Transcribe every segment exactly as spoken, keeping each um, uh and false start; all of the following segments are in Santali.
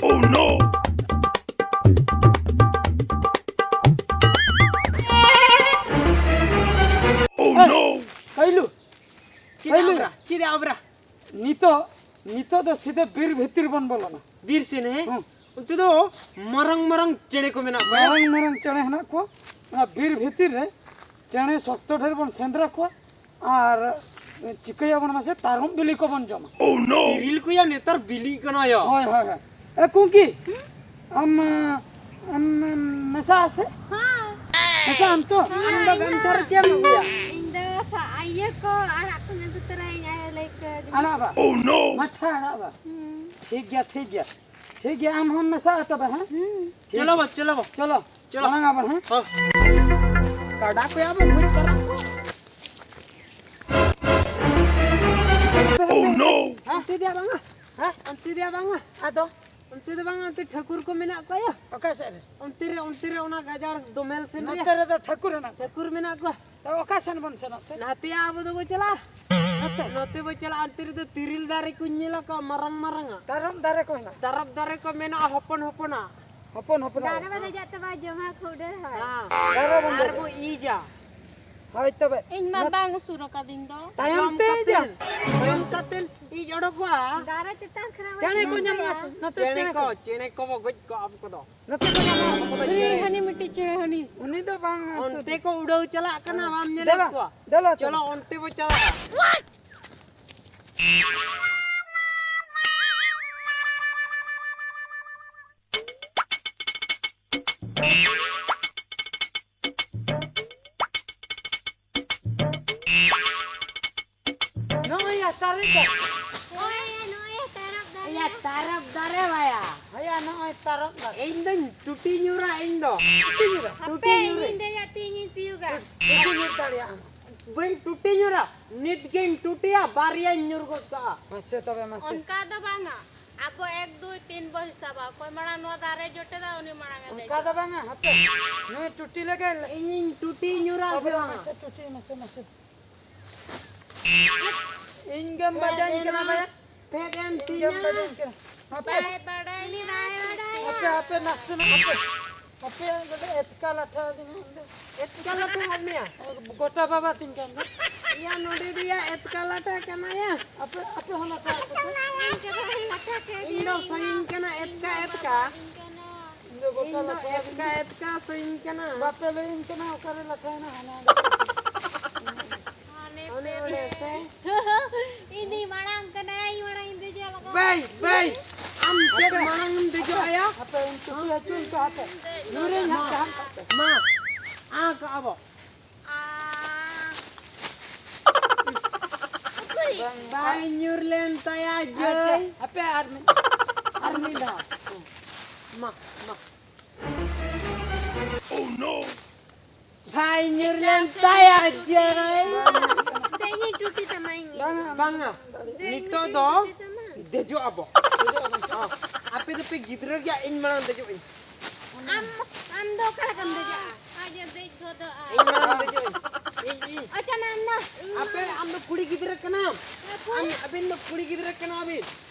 Oh no! Oh no! ᱠᱟᱹᱭᱞᱩ᱾ ᱪᱮᱫ ᱮ ᱠᱟᱹᱭᱞᱩ᱾ ᱟᱵᱨᱟ? ᱪᱮᱫ ᱮ ᱟᱵᱨᱟ? ᱱᱤᱛᱚᱜ, ᱱᱤᱛᱚᱜ ᱫᱚ ᱥᱤᱫᱷᱟᱹ ᱵᱤᱨ ᱵᱷᱤᱛᱤᱨ ᱵᱚᱱ ᱵᱚᱞᱚᱱᱟ᱾ ᱵᱤᱨ ᱥᱮᱱ, ᱦᱮᱸ? ᱦᱮᱸ᱾ ᱚᱱᱛᱮ ᱫᱚ ᱢᱟᱨᱟᱝ ᱢᱟᱨᱟᱝ ᱪᱮᱬᱮ ᱠᱚ ᱢᱮᱱᱟᱜ ᱠᱚᱣᱟ᱾ ᱢᱟᱨᱟᱝ ᱢᱟᱨᱟᱝ ᱪᱮᱬᱮ ᱦᱮᱱᱟᱜ ᱠᱚᱣᱟ᱾ ᱚᱱᱟ ᱵᱤᱨ ᱵᱷᱤᱛᱤᱨ ᱨᱮ ᱪᱮᱬᱮ ᱥᱚᱠᱛᱚ ᱰᱷᱮᱨ ᱵᱚᱱ ᱥᱮᱸᱫᱽᱨᱟ ᱠᱚᱣᱟ᱾ ᱟᱨ ᱪᱤᱠᱟᱹᱭᱟᱵᱚᱱ ᱢᱟᱥᱮ, ᱛᱟᱨᱚᱢ ᱵᱤᱞᱤ ᱠᱚᱵᱚᱱ ᱡᱚᱢᱟ᱾ Oh no! ᱛᱤᱨᱤᱞ ᱠᱚᱭᱟ ᱱᱮᱛᱟᱨ ᱵᱤᱞᱤᱜ ᱠᱟᱱᱟ ᱭᱟ᱾ ᱦᱳᱭ, ᱦᱳᱭ, ᱦᱳᱭ᱾ ᱮ ᱠᱩᱝᱠᱤ, ᱟᱢ, ᱟᱢ ᱢᱮᱥᱟ ᱟᱥᱮ? ᱦᱮᱸ᱾ ᱢᱮᱥᱟ ᱟᱢ ᱛᱚ? ᱦᱮᱸ, ᱟᱢ ᱫᱚ ᱤᱧ ᱜᱟᱢᱪᱷᱟ ᱨᱮ ᱫᱚ, ᱪᱮᱫ ᱮᱢ ᱟᱹᱜᱩᱭᱟ? ᱤᱧ ᱫᱚ ᱥᱟ-, ᱤᱭᱟᱹ ᱠᱚ ᱟᱲᱟᱜ ᱠᱚᱧ ᱟᱹᱜᱩ ᱛᱚᱨᱟᱭᱟᱹᱧ, ᱟᱭᱳ ᱞᱟᱹᱭ ᱠᱟᱹᱫᱤᱧᱟ᱾ ᱟᱲᱟᱜ ᱵᱟ? Oh no! ᱢᱟᱴᱷᱟ ᱟᱲᱟᱜ ᱵᱟ? ᱦᱩᱸ᱾ ᱴᱷᱤᱠ ᱜᱮᱭᱟ, ᱴᱷᱤᱠ ᱜᱮᱭᱟ᱾ ᱴᱷᱤᱠ ᱜᱮᱭᱟ, ᱟᱢ ᱦᱚᱸᱢ ᱢᱮᱥᱟᱜᱼᱟ ᱛᱚᱵᱮ, ᱦᱮᱸ? ᱦᱩᱸ᱾ ᱴᱷᱤᱠ ᱪᱚᱞᱚ ᱜᱮᱭᱟ᱾ ᱵᱟ, ᱪᱚᱞᱚ ᱵᱟ᱾ ᱪᱚᱞᱚ᱾ ᱪᱚᱞᱚ᱾ ᱢᱟᱲᱟᱝ ᱟᱵᱚᱱ, ᱦᱮᱸ? ᱦᱚᱸ᱾ ᱠᱟᱰᱟ ᱠᱚ ᱭᱟ ᱵᱚ ᱵᱩᱡᱽ ᱛᱟᱨᱟ ᱠᱚ᱾ Oh no! ᱦᱮᱸ? ᱚᱱᱛᱮ ᱫᱮᱭᱟ ᱵᱟᱝᱟ? ᱦᱮᱸ? ᱚᱱᱛᱮ ᱫᱮᱭᱟ ᱵᱟᱝᱟ? ᱟᱫᱚ? ᱚᱱᱛᱮ ᱫᱚ ᱵᱟᱝᱟ, ᱚᱱᱛᱮ ᱴᱷᱟᱹᱠᱩᱨ ᱠᱚ ᱢᱮᱱᱟᱜ ᱠᱚᱣᱟ ᱭᱟ᱾ ᱚᱠᱟ ᱥᱮᱫ ᱨᱮ? ᱚᱱᱛᱮ ᱨᱮ, ᱚᱱᱛᱮ ᱨᱮ ᱚᱱᱟ ᱜᱟᱡᱟᱲ ᱫᱚᱢᱮᱞ ᱥᱮᱱ ᱨᱮ᱾ ᱱᱚᱛᱮ ᱨᱮᱫᱚ ᱴᱷᱟᱹᱠᱩᱨ ᱦᱮᱱᱟᱜ ᱠᱚᱣᱟ᱾ ᱴᱷᱟᱹᱠᱩᱨ ᱢᱮᱱᱟᱜ ᱠᱚᱣᱟ᱾ ᱛᱚ ᱚᱠᱟ ᱥᱮᱱ ᱵᱚᱱ ᱥᱮᱱᱚᱜ ᱛᱮ? ᱱᱟᱛᱮᱭᱟ ᱟᱵᱚ ᱫᱚᱵᱚ ᱪᱟᱞᱟᱜᱼᱟ᱾ ᱱᱚᱛᱮ? ᱱᱚᱛᱮ ᱵᱚ ᱪᱟᱞᱟᱜᱼᱟ, ᱚᱱᱛᱮ ᱨᱮᱫᱚ ᱛᱤᱨᱤᱞ ᱫᱟᱨᱮ ᱠᱚᱧ ᱧᱮᱞ ᱟᱠᱟᱫᱼᱟ, ᱢᱟᱨᱟᱝ ᱢᱟᱨᱟᱝᱟ᱾ ᱛᱟᱨᱚᱵ ᱫᱟᱨᱮ ᱠᱚ ᱦᱮᱱᱟᱜ? ᱛᱟᱨᱚᱵ ᱫᱟᱨᱮ ᱠᱚ ᱢᱮᱱᱟᱜᱼᱟ, ᱦᱚᱯᱚᱱ ᱦᱚᱯᱚᱱᱟ᱾ ᱦᱚᱯᱚᱱ ᱦᱚᱯᱚᱱ ᱫᱟᱨᱮ ᱵᱚ ᱫᱮᱡᱚᱜ ᱛᱮ ᱵᱟ ᱡᱚᱢᱟ ᱠᱷᱩᱵ ᱰᱷᱮᱨ ᱦᱚᱭ᱾ ᱦᱮᱸ᱾ ᱫᱟᱨᱮ ᱵᱚᱱ ᱟᱨ ᱫᱮᱡᱚᱜ᱾ ᱵᱚ ᱤᱡᱟ᱾ ᱦᱳᱭ ᱛᱚᱵᱮ᱾ ᱤᱧ ᱢᱟ ᱱᱚᱛ- ᱵᱟᱝ ᱩᱥᱩᱨ ᱟᱠᱟᱫᱤᱧ ᱫᱚ᱾ ᱛᱟᱭᱚᱢ ᱡᱚᱢ ᱛᱮ ᱠᱟᱛᱮ, ᱡᱟ᱾ ᱡᱚᱢ ᱠᱟᱛᱮ ᱤᱡ ᱚᱰᱚᱠᱚᱜᱼᱟ᱾ ᱫᱟᱨᱮ ᱪᱮᱛᱟᱱ ᱠᱷᱚᱱᱟᱜ ᱵᱚ ᱪᱮᱬᱮ ᱠᱚ ᱤᱡᱟ᱾ ᱧᱟᱢᱚᱜᱼᱟ ᱥᱮ? ᱱᱚᱛᱮ ᱪᱮᱬᱮ ᱪᱮᱬᱮ ᱠᱚ, ᱠᱚ᱾ ᱪᱮᱬᱮ ᱠᱚᱵᱚ ᱜᱚᱡ ᱠᱚᱣᱟ ᱟᱵᱚ ᱠᱚᱫᱚ᱾ ᱱᱚᱛᱮ ᱠᱚ ᱧᱟᱢᱚᱜᱼᱟ ᱥᱮ? ᱟᱵᱚ ᱫᱚ ᱦᱟᱹᱱᱤ, ᱪᱮᱬᱮ᱾ ᱦᱟᱹᱱᱤ ᱢᱤᱫᱴᱤᱡ ᱪᱮᱬᱮ ᱦᱟᱹᱱᱤ᱾ ᱩᱱᱤ ᱫᱚ ᱵᱟᱝ, ᱚᱱᱛᱮ ᱠᱚ ᱩᱰᱟᱹᱣ ᱪᱟᱞᱟᱜ ᱠᱟᱱᱟ, ᱵᱟᱢ ᱧᱮᱞᱮᱫ ᱫᱮᱞᱟ, ᱠᱚᱣᱟ? ᱫᱮᱞᱟ, ᱪᱚᱞᱚ, ᱪᱚᱞᱚ᱾ ᱚᱱᱛᱮ ᱵᱚ ᱪᱟᱞᱟᱜᱼᱟ᱾ ᱱᱚᱜᱼᱚᱭ ᱭᱟ ᱛᱟᱨᱚᱵ ᱫᱟᱨᱮ᱾ ᱦᱳᱭ, ᱱᱚᱜᱼᱚᱭ ᱛᱟᱨᱚᱵ ᱫᱟᱨᱮ᱾ ᱭᱟ ᱛᱟᱨᱚᱵ ᱫᱟᱨᱮ ᱵᱟᱭᱟ᱾ ᱦᱳᱭᱟ, ᱱᱚᱜᱼᱚᱭ ᱛᱟᱨᱚᱵ ᱫᱟᱨᱮ᱾ ᱤᱧ ᱫᱚᱧ ᱴᱩᱴᱤ ᱧᱩᱨᱟ, ᱤᱧ ᱫᱚ᱾ ᱴᱩᱴᱤ ᱧᱩᱨᱟ? ᱦᱟᱯᱮ, ᱴᱩᱴᱤ ᱧᱩᱨ᱾ ᱤᱧᱤᱧ ᱫᱮᱡᱚᱜ ᱛᱮ ᱤᱧᱤᱧ ᱛᱤᱭᱩᱜᱟ᱾ ᱴᱩᱴᱤ ᱧᱩᱨ ᱫᱟᱲᱮᱭᱟᱜᱼᱟ᱾ ᱵᱟᱹᱧ ᱴᱩᱴᱤ ᱧᱩᱨᱟ, ᱱᱤᱛ ᱜᱤᱧ ᱴᱩᱴᱤᱭᱟ, ᱵᱟᱨᱭᱟᱧ ᱧᱩᱨ ᱜᱚᱫ ᱠᱟᱜᱼᱟ᱾ ᱢᱟᱥᱮ ᱛᱚᱵᱮ, ᱢᱟᱥᱮ᱾ ᱚᱱᱠᱟ ᱫᱚ ᱵᱟᱝᱟ, ᱟᱵᱚ ᱮᱠ, ᱫᱩᱭ, ᱛᱤᱱ ᱵᱚ ᱦᱤᱥᱟᱵᱟ᱾ ᱚᱠᱚᱭ ᱢᱟᱲᱟᱝ ᱱᱚᱣᱟ ᱫᱟᱨᱮ ᱡᱚᱴᱮᱫᱟ, ᱩᱱᱤ ᱢᱟᱲᱟᱝ ᱮ ᱚᱱᱠᱟ ᱫᱮᱡᱚᱜᱼᱟ᱾ ᱫᱚ ᱵᱟᱝᱟ, ᱦᱟᱯᱮ᱾ ᱱᱩᱭ ᱴᱩᱴᱤ ᱞᱮᱜᱮ᱾ ᱤᱧᱤᱧ ᱴᱩᱴᱤ ᱧᱩᱨᱟ ᱥᱮ ᱵᱟᱝᱟ? ᱢᱟᱥᱮ ᱴᱩᱴᱤ, ᱢᱟᱥᱮ, ᱢᱟᱥᱮ᱾ ᱤᱧ ᱜᱮᱢ ᱵᱟᱡᱟᱣᱤᱧ ᱠᱟᱱᱟ ᱵᱟᱭᱟ᱾ ᱯᱷᱮᱰ ᱮᱱ ᱤᱧ ᱜᱮᱢ ᱛᱤᱧᱟ᱾ ᱵᱟᱡᱟᱣᱤᱧ ᱠᱟᱱᱟ᱾ ᱦᱟᱯᱮ᱾ ᱵᱟᱭ ᱵᱟᱲᱟᱭ ᱞᱮᱫᱟ᱾ ᱦᱟᱯᱮ, ᱦᱟᱯᱮ, ᱱᱟᱥᱮᱱᱟᱜ ᱦᱟᱯᱮ᱾ ᱦᱟᱯᱮ, ᱱᱚᱰᱮ ᱮᱛᱠᱟ ᱞᱟᱴᱷᱟ ᱟᱹᱫᱤᱧᱟ ᱚᱸᱰᱮ᱾ ᱮᱛᱠᱟ ᱞᱟᱴᱷᱟ ᱟᱫ ᱢᱮᱭᱟ? ᱜᱚᱴᱟ ᱵᱟᱵᱟ ᱛᱤᱧ ᱠᱟᱱ ᱫᱚ᱾ ᱭᱟ, ᱱᱚᱰᱮ ᱫᱚᱭᱟ ᱮᱛᱠᱟ ᱞᱟᱴᱷᱟ ᱠᱟᱱᱟ ᱭᱟ᱾ ᱟᱯᱮ, ᱟᱯᱮ ᱦᱚᱸ ᱞᱟᱴᱷᱟ ᱟᱯᱮ ᱛᱚ᱾ ᱤᱧ ᱫᱚ ᱥᱚᱭᱤᱧ ᱠᱟᱱᱟ ᱮᱛᱠᱟ, ᱮᱛᱠᱟ᱾ ᱤᱧ ᱫᱚ ᱜᱚᱴᱟ ᱤᱧ ᱫᱚ ᱞᱟᱴᱷᱟ ᱮᱛᱠᱟ, ᱟᱹᱫᱤᱧᱟ᱾ ᱮᱛᱠᱟ ᱥᱚᱭᱤᱧ ᱠᱟᱱᱟ᱾ ᱵᱟᱯᱮ ᱞᱟᱹᱭᱟᱹᱧ ᱠᱟᱱᱟ ᱚᱠᱟᱨᱮ ᱞᱟᱴᱷᱟᱭᱮᱱᱟ, ᱦᱟᱱᱟ ᱚᱸᱰᱮ᱾ ᱦᱟᱱᱮ ᱚᱱᱮ ᱯᱮ ᱚᱸᱰᱮ ᱥᱮ᱾ ᱤᱧ ᱫᱚᱧ ᱢᱟᱲᱟᱝ ᱠᱟᱱᱟ, ᱤᱧ ᱢᱟᱲᱟᱝ ᱤᱧ ᱫᱮᱡᱚᱜ ᱞᱟᱜᱟᱣ᱾ ᱵᱟᱭ, ᱵᱟᱭ᱾ ᱟᱢ ᱪᱮᱫ ᱢᱟᱲᱟᱝ ᱮᱢ ᱫᱮᱡᱚᱜ ᱟᱭᱟ? ᱦᱟᱯᱮ, ᱤᱧ ᱪᱩᱯᱤ ᱦᱚᱪᱚᱧ ᱯᱮ ᱦᱟᱯᱮ᱾ ᱧᱩᱨᱟᱹᱧ ᱦᱟᱯᱮ, ᱦᱟᱯᱮ᱾ ᱢᱟ, ᱟ ᱠᱟᱜᱼᱟ ᱵᱚ᱾ ᱟ᱾ ᱩᱠᱩᱨᱤ᱾ ᱵᱟᱭ ᱧᱩᱨ ᱞᱮᱱ ᱛᱟᱭᱟ ᱟᱪᱪᱷᱟ, ᱡᱟᱹᱭ᱾ ᱦᱟᱯᱮ ᱟᱨ ᱢᱤᱫ, ᱟᱨ ᱢᱤᱫ ᱫᱷᱟᱣ᱾ ᱢᱟ, ᱢᱟ᱾ Oh no! ᱵᱟᱭ ᱧᱩᱨ ᱞᱮᱱ ᱛᱟᱭᱟ ᱡᱟᱹᱭ᱾ ᱫᱮ, ᱤᱧᱤᱧ ᱴᱩᱴᱤ ᱛᱟᱢᱟ, ᱤᱧ᱾ ᱵᱟᱝᱟ, ᱵᱟᱝᱟ᱾ ᱫᱮ, ᱤᱧ ᱱᱤᱛᱚᱜ ᱫᱚ ᱴᱩᱴᱤ ᱛᱟᱢᱟ᱾ ᱫᱮᱡᱚᱜ ᱟᱵᱚ᱾ ᱦᱚᱸ᱾ ᱟᱯᱮ ᱫᱚᱯᱮ ᱜᱤᱫᱽᱨᱟᱹ ᱜᱮᱭᱟ, ᱤᱧ ᱢᱟᱲᱟᱝ ᱫᱮᱡᱚᱜ ᱟᱹᱧ᱾ ᱟᱢ, ᱟᱢ ᱫᱚ ᱚᱠᱟ ᱞᱮᱠᱟᱢ ᱫᱮᱡᱚᱜᱼᱟ? ᱟᱡ ᱮ ᱫᱮᱡ ᱜᱚᱫᱚᱜᱼᱟ᱾ ᱤᱧ ᱢᱟᱲᱟᱝ ᱫᱮᱡᱚᱜ ᱟᱹᱧ᱾ ᱤᱧ, ᱤᱧ᱾ ᱚᱪᱚᱜ ᱢᱮ ᱟᱢ ᱫᱚ᱾ ᱟᱯᱮ, ᱟᱢ ᱫᱚ ᱠᱩᱲᱤ ᱜᱤᱫᱽᱨᱟᱹ ᱠᱟᱱᱟᱢ᱾ ᱦᱮᱸ, ᱠᱩᱲᱤ᱾ ᱟᱢ, ᱟᱹᱵᱤᱱ ᱫᱚ ᱠᱩᱲᱤ ᱜᱤᱫᱽᱨᱟᱹ ᱠᱟᱱᱟ ᱵᱤᱱ᱾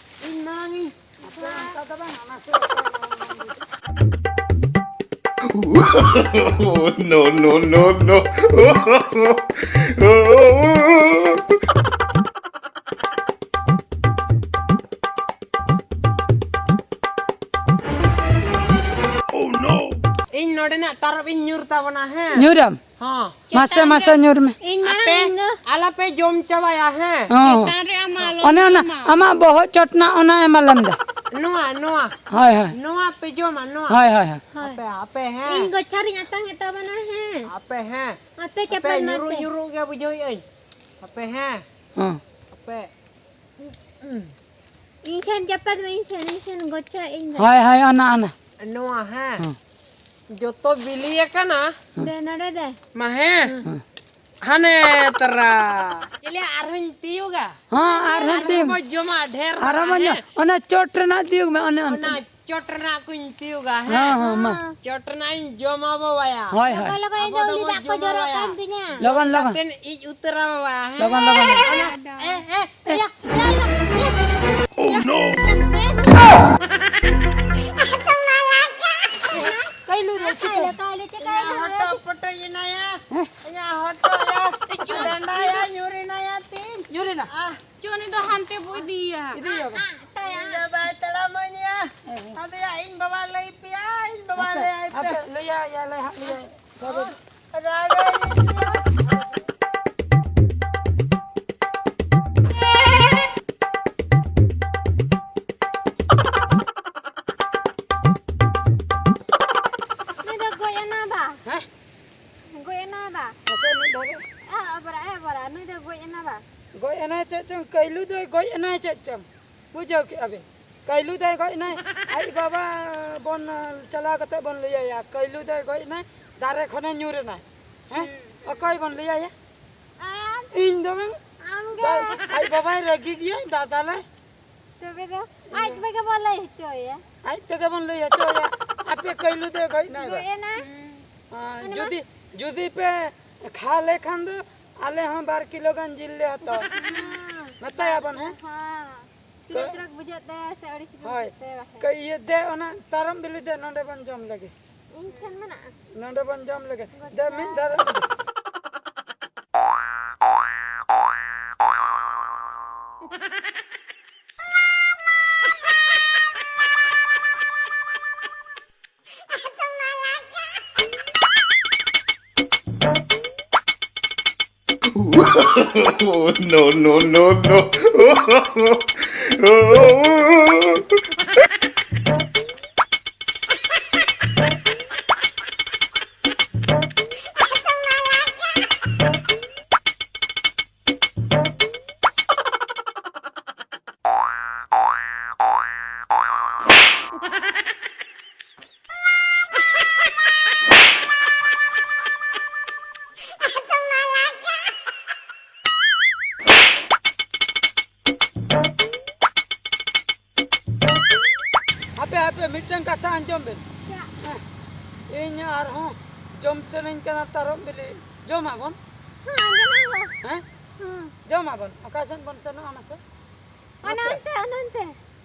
ᱤᱧ ᱢᱟᱲᱟᱝ ᱤᱧ᱾ ᱟᱯᱮ ᱚᱱᱠᱟ ᱫᱚ ᱵᱟᱝ, ᱚᱱᱟ ᱥᱮ ᱚᱠᱟ ᱨᱮ ᱵᱟᱝ ᱵᱩᱡᱩᱜ᱾ No, no, no, no. Oh no! ᱤᱧ ᱱᱚᱰᱮᱱᱟᱜ ᱛᱟᱨᱚᱵ ᱤᱧ ᱧᱩᱨ ᱛᱟᱵᱚᱱᱟ, ᱦᱮᱸ? ᱧᱩᱨᱟᱢ? ᱦᱚᱸ᱾ ᱢᱟᱥᱮ, ᱪᱮᱛᱟᱱ ᱢᱟᱥᱮ ᱨᱮ ᱧᱩᱨ ᱢᱮ᱾ ᱤᱧ ᱢᱟᱲᱟᱝ ᱟᱯᱮ ᱤᱧ ᱫᱚ᱾ ᱟᱞᱚᱯᱮ ᱡᱚᱢ ᱪᱟᱵᱟᱭᱟ, ᱦᱮᱸ? ᱦᱚᱸ᱾ ᱪᱮᱛᱟᱱ ᱨᱮ ᱟᱢ ᱟᱞᱚᱢ ᱚᱱᱮ ᱚᱱᱟ ᱡᱚᱢᱟ᱾ ᱟᱢᱟᱜ ᱵᱚᱦᱚᱜ ᱪᱚᱴ ᱨᱮᱱᱟᱜ ᱚᱱᱟ ᱮᱢ ᱟᱞᱮᱢ ᱫᱟ᱾ ᱱᱚᱣᱟ, ᱱᱚᱣᱟ᱾ ᱦᱳᱭ, ᱦᱳᱭ᱾ ᱱᱚᱣᱟ ᱯᱮ ᱡᱚᱢᱟ, ᱱᱚᱣᱟ᱾ ᱦᱳᱭ, ᱦᱳᱭ, ᱦᱳᱭ᱾ ᱦᱳᱭ᱾ ᱟᱯᱮ, ᱟᱯᱮ, ᱦᱮᱸ᱾ ᱤᱧ ᱜᱚᱪᱷᱟᱨᱤᱧ ᱟᱛᱟᱝ ᱮᱫ ᱛᱟᱵᱚᱱᱟ, ᱦᱮᱸ᱾ ᱟᱯᱮ, ᱦᱮᱸ᱾ ᱟᱯᱮ ᱟᱯᱮ ᱪᱟᱯᱟᱫ ᱧᱩᱨᱩ, ᱢᱟᱯᱮ᱾ ᱧᱩᱨᱩ ᱜᱮ ᱵᱩᱡᱷᱟᱹᱣᱮᱫ ᱟᱹᱧ᱾ ᱟᱯᱮ, ᱦᱮᱸ᱾ ᱦᱚᱸ᱾ ᱟᱯᱮ᱾ ᱤᱧ ᱴᱷᱮᱱ ᱪᱟᱯᱟᱫ ᱢᱮ, ᱤᱧ ᱴᱷᱮᱱ, ᱤᱧ ᱴᱷᱮᱱ ᱜᱚᱪᱷᱟ, ᱤᱧ ᱫᱚ᱾ ᱦᱳᱭ, ᱦᱳᱭ, ᱚᱱᱟ, ᱚᱱᱟ᱾ ᱱᱚᱣᱟ, ᱦᱮᱸ᱾ ᱦᱚᱸ᱾ ᱡᱚᱛᱚ ᱵᱤᱞᱤ ᱟᱠᱟᱱᱟ᱾ ᱫᱮ, ᱱᱚᱰᱮ ᱫᱮ᱾ ᱢᱟ, ᱦᱮᱸ᱾ ᱦᱚᱸ᱾ ᱦᱚᱸ᱾ ᱦᱟᱱᱮ ᱛᱟᱨᱟ᱾ ᱪᱮᱞᱮ ᱟᱨᱦᱚᱸᱧ ᱛᱤᱭᱩᱜᱟ᱾ ᱦᱚᱸ, ᱟᱨᱦᱚᱸ ᱟᱨᱦᱚᱸ ᱛᱤᱭᱩᱜ ᱵᱚ ᱢᱮ᱾ ᱡᱚᱢᱟ ᱰᱷᱮᱨ ᱟᱨᱦᱚᱸ ᱫᱷᱟᱨᱟ, ᱵᱚ ᱡᱚᱢ᱾ ᱦᱮᱸ? ᱚᱱᱟ ᱪᱚᱴ ᱨᱮᱱᱟᱜ ᱛᱤᱭᱩᱜ ᱢᱮ, ᱚᱱᱮ ᱚᱱᱛᱮ᱾ ᱚᱱᱟ ᱪᱚᱴ ᱨᱮᱱᱟᱜ ᱠᱚᱧ ᱛᱤᱭᱩᱜᱟ, ᱦᱮᱸ? ᱦᱚᱸ, ᱦᱚᱸ, ᱢᱟ᱾ ᱪᱚᱴ ᱨᱮᱱᱟᱜ ᱤᱧ ᱡᱚᱢᱟ ᱵᱟᱵᱟᱭᱟ᱾ ᱦᱳᱭ, ᱦᱳᱭ᱾ ᱞᱚᱜᱚᱱ, ᱞᱚᱜᱚᱱ, ᱤᱧ ᱫᱚ ᱟᱵᱚ ᱩᱞᱤ ᱫᱚᱵᱚ ᱫᱟᱜ ᱠᱚ ᱡᱚᱢᱟ ᱡᱚᱨᱚᱜ ᱵᱟᱵᱟᱭᱟ᱾ ᱠᱟᱱ ᱛᱤᱧᱟ᱾ ᱞᱚᱜᱚᱱ, ᱞᱚᱜᱚᱱ᱾ ᱠᱟᱛᱮᱱ ᱤᱡ ᱩᱛᱟᱹᱨᱟ ᱵᱟᱵᱟᱭᱟ, ᱦᱮᱸ? ᱞᱚᱜᱚᱱ, ᱞᱚᱜᱚᱱ᱾ ᱚᱱᱟ, ᱮ, ᱮ, ᱮᱭᱟ, ᱮᱭᱟ, ᱮᱭᱟ, ᱮᱭᱟ, ᱮᱭᱟ᱾ ᱠᱟᱹᱭᱞᱩ ᱫᱚ ᱪᱤᱠᱟᱹ? ᱠᱟᱹᱭᱞᱩ, ᱠᱟᱹᱭᱞᱩ, ᱪᱤᱠᱟᱹ? ᱤᱧᱟᱹᱜ ᱦᱚᱴᱚᱜ ᱯᱚᱴᱚᱡ ᱮᱱᱟᱭᱟ᱾ ᱦᱮᱸ? ᱤᱧᱟᱹᱜ ᱦᱚᱴᱚᱜ ᱭᱟ, ᱰᱟᱸᱰᱟ ᱭᱟ, ᱧᱩᱨ ᱮᱱᱟᱭᱟ ᱛᱤᱧ᱾ ᱧᱩᱨ ᱮᱱᱟ? ᱟᱦ᱾ ᱪᱚ, ᱩᱱᱤ ᱫᱚ ᱦᱟᱱᱛᱮ ᱵᱚ ᱤᱫᱤᱭᱮᱭᱟ᱾ ᱤᱫᱤᱭᱮᱭᱟ ᱵᱚ᱾ ᱤᱧ ᱫᱚ ᱵᱟᱭ ᱛᱟᱲᱟᱢᱟᱹᱧᱟ᱾ ᱦᱮᱸ, ᱦᱮᱸ᱾ ᱟᱫᱚᱭᱟ, ᱤᱧ ᱵᱟᱵᱟ ᱞᱟᱹᱭ ᱯᱮᱭᱟ, ᱤᱧ ᱵᱟᱵᱟ ᱟᱯᱮ, ᱞᱟᱹᱭ ᱟᱭ ᱯᱮ᱾ ᱟᱯᱮ ᱞᱟᱹᱭᱟ, ᱭᱟ, ᱞᱟᱹᱭ ᱦᱟᱸᱜ, ᱞᱟᱹᱭᱟ᱾ ᱥᱟᱵᱚ᱾ ᱨᱟᱜᱟᱭ ᱤᱧ ᱯᱮᱭᱟ᱾ ᱩᱱᱤ ᱫᱚ ᱜᱚᱡ ᱮᱱᱟ ᱵᱟ? ᱦᱮᱸ? ᱜᱚᱡ ᱮᱱᱟ ᱵᱟ? ᱢᱟᱥᱮ ᱢᱤᱫ ᱫᱷᱟᱣ ᱨᱮ᱾ ᱮ ᱵᱟᱵᱟ, ᱮ ᱵᱟᱵᱟ, ᱱᱩᱭ ᱫᱚ ᱜᱚᱡ ᱮᱱᱟ ᱵᱟ? ᱜᱚᱡ ᱮᱱᱟᱭ ᱪᱮᱫ ᱪᱚᱝ, ᱠᱟᱹᱭᱞᱩ ᱫᱚᱭ ᱜᱚᱡ ᱮᱱᱟᱭ ᱪᱮᱫ ᱪᱚᱝ, ᱵᱩᱡᱷᱟᱹᱣ ᱠᱮᱜᱼᱟ ᱵᱤᱱ? ᱠᱟᱹᱭᱞᱩ ᱫᱚᱭ ᱜᱚᱡ ᱮᱱᱟᱭ, ᱟᱡ ᱵᱟᱵᱟ ᱵᱚᱱ ᱪᱟᱞᱟᱣ ᱠᱟᱛᱮ ᱵᱚᱱ ᱞᱟᱹᱭ ᱟᱭᱟ, ᱠᱟᱹᱭᱞᱩ ᱫᱚᱭ ᱜᱚᱡ ᱮᱱᱟᱭ, ᱫᱟᱨᱮ ᱠᱷᱚᱱᱮ ᱧᱩᱨ ᱮᱱᱟᱭ᱾ ᱦᱮᱸ? ᱦᱩᱸ᱾ ᱚᱠᱚᱭ ᱵᱚᱱ ᱞᱟᱹᱭ ᱟᱭᱟ? ᱟᱢ᱾ ᱤᱧ ᱫᱚ ᱵᱟᱝ᱾ ᱟᱢ ᱜᱮ᱾ ᱫᱟ-, ᱟᱡ ᱵᱟᱵᱟᱭ ᱨᱟᱹᱜᱤ ᱜᱮᱭᱟᱭ, ᱫᱟᱫᱟ ᱞᱮ᱾ ᱛᱚᱵᱮ ᱫᱚ ᱟᱡ ᱛᱮᱜᱮ ᱵᱚᱱ ᱞᱟᱹᱭ ᱦᱚᱪᱚᱭᱟ᱾ ᱟᱡ ᱛᱮᱜᱮ ᱵᱚᱱ ᱞᱟᱹᱭ ᱦᱚᱪᱚᱭᱟ, ᱟᱯᱮ ᱠᱟᱹᱭᱞᱩ ᱫᱚᱭ ᱜᱚᱡ ᱮᱱᱟᱭ ᱵᱟ? ᱜᱚᱡ ᱮᱱᱟᱭ᱾ ᱦᱮᱸ, ᱚᱱᱟ ᱢᱟ᱾ ᱡᱩᱫᱤ, ᱡᱩᱫᱤ ᱯᱮ ᱠᱷᱟᱞ ᱞᱮᱠᱷᱟᱱ ᱫᱚ ᱟᱞᱮ ᱦᱚᱸ ᱵᱟᱨ ᱠᱤᱞᱳ ᱜᱟᱱ ᱡᱤᱞ ᱞᱮ ᱦᱟᱛᱟᱣᱟ᱾ ᱦᱮᱸ᱾ ᱢᱮᱛᱟᱭᱟᱵᱚᱱ, ᱦᱮᱸ? ᱦᱮᱸ᱾ ᱛᱤᱱᱟᱹᱜ ᱠᱚ- ᱪᱚᱨᱚᱠ ᱵᱩᱡᱷᱟᱹᱜ ᱛᱟᱭᱟ ᱥᱮ ᱟᱹᱲᱤᱥ ᱜᱮ ᱦᱳᱭ᱾ ᱵᱩᱡᱷᱟᱹᱜ ᱛᱟᱭᱟ ᱵᱟᱠᱷᱟᱡ᱾ ᱠᱟᱹ-, ᱤᱭᱟᱹ ᱫᱮ, ᱚᱱᱟ ᱛᱟᱨᱚᱢ ᱵᱤᱞᱤ ᱫᱮ, ᱱᱚᱰᱮ ᱵᱚᱱ ᱡᱚᱢ ᱞᱮᱜᱮ᱾ ᱤᱧ ᱴᱷᱮᱱ ᱢᱮᱱᱟᱜᱼᱟ᱾ ᱱᱚᱰᱮ ᱵᱚᱱ ᱡᱚᱢ ᱞᱮᱜᱮ᱾ ᱜᱚᱴᱟ᱾ ᱫᱮ, ᱢᱤᱫ ᱫᱷᱟᱨᱮ᱾ No, no, no, no. ᱟᱯᱮ ᱢᱤᱫᱴᱟᱝ ᱠᱟᱛᱷᱟ ᱟᱸᱡᱚᱢ ᱵᱮᱱ᱾ ᱪᱮᱫ? ᱦᱮᱸ, ᱤᱧ ᱟᱨᱦᱚᱸ ᱡᱚᱢ ᱥᱟᱱᱟᱧ ᱠᱟᱱᱟ ᱛᱟᱨᱚᱵ ᱵᱤᱞᱤ᱾ ᱡᱚᱢᱟᱵᱚᱱ? ᱦᱮᱸ, ᱡᱚᱢᱟᱵᱚᱱ᱾ ᱦᱮᱸ? ᱦᱮᱸ᱾ ᱡᱚᱢᱟᱵᱚᱱ᱾ ᱚᱠᱟ ᱥᱮᱱ ᱵᱚᱱ ᱥᱮᱱᱚᱜᱼᱟ ᱢᱟᱥᱮ? ᱚᱱᱮ ᱱᱚᱛᱮ? ᱚᱱᱛᱮ, ᱚᱱᱮ ᱚᱱᱛᱮ᱾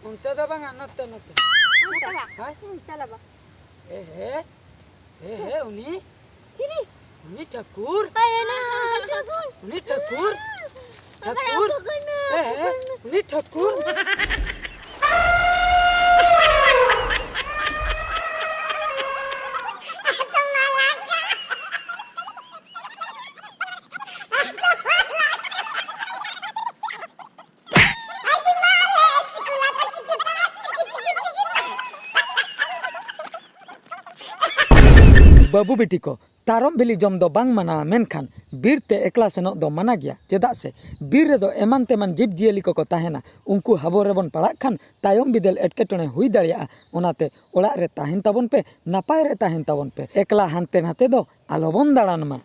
ᱚᱱᱛᱮ ᱫᱚ ᱵᱟᱝᱟ, ᱱᱚᱛᱮ, ᱱᱚᱛᱮ᱾ ᱚᱱᱛᱮ ᱵᱟ? ᱦᱮᱸ? ᱦᱮᱸ, ᱪᱟᱞᱟᱜ ᱵᱟ᱾ ᱮ ᱦᱮ, ᱮ ᱦᱮ, ᱩᱱᱤ? ᱪᱤᱞᱤ? ᱩᱱᱤ ᱴᱷᱟᱹᱠᱩᱨ᱾ ᱟᱭ, ᱮᱱᱟ, ᱴᱷᱟᱹᱠᱩᱨ᱾ ᱩᱱᱤ ᱴᱷᱟᱹᱠᱩᱨ᱾ ᱵᱟᱵᱟ, ᱴᱷᱟᱹᱠᱩᱨ᱾ ᱟᱹᱜᱩ ᱠᱟᱹᱧ ᱢᱮ, ᱮ ᱦᱮ, ᱟᱹᱜᱩ ᱠᱟᱹᱧ ᱢᱮ᱾ ᱩᱱᱤ ᱴᱷᱟᱹᱠᱩᱨ᱾ ᱵᱟᱹᱵᱩ ᱵᱤᱴᱤ ᱠᱚ, ᱛᱟᱨᱚᱵ ᱵᱤᱞᱤ ᱡᱚᱢ ᱫᱚ ᱵᱟᱝ ᱢᱟᱱᱟ, ᱢᱮᱱᱠᱷᱟᱱ ᱵᱤᱨ ᱛᱮ ᱮᱠᱞᱟ ᱥᱮᱱᱚᱜ ᱫᱚ ᱢᱟᱱᱟ ᱜᱮᱭᱟ᱾ ᱪᱮᱫᱟᱜ ᱥᱮ ᱵᱤᱨ ᱨᱮᱫᱚ ᱮᱢᱟᱱ ᱛᱮᱢᱟᱱ ᱡᱤᱵᱽ ᱡᱤᱭᱟᱹᱞᱤ ᱠᱚᱠᱚ ᱛᱟᱦᱮᱱᱟ᱾ ᱩᱱᱠᱩ ᱦᱟᱵᱚᱨ ᱨᱮᱵᱚᱱ ᱯᱟᱲᱟᱜ ᱠᱷᱟᱱ ᱛᱟᱭᱚᱢ ᱵᱤᱫᱟᱹᱞ ᱮᱴᱠᱮᱴᱚᱬᱮ ᱦᱩᱭ ᱫᱟᱲᱮᱭᱟᱜᱼᱟ᱾ ᱚᱱᱟᱛᱮ ᱚᱲᱟᱜ ᱨᱮ ᱛᱟᱦᱮᱱ ᱛᱟᱵᱚᱱ ᱯᱮ, ᱱᱟᱯᱟᱭ ᱨᱮ ᱛᱟᱦᱮᱱ ᱛᱟᱵᱚᱱ ᱯᱮ, ᱮᱠᱞᱟ ᱦᱟᱱᱛᱮ ᱱᱟᱛᱮ ᱫᱚ ᱟᱞᱚᱵᱚᱱ ᱫᱟᱬᱟᱱ ᱢᱟ᱾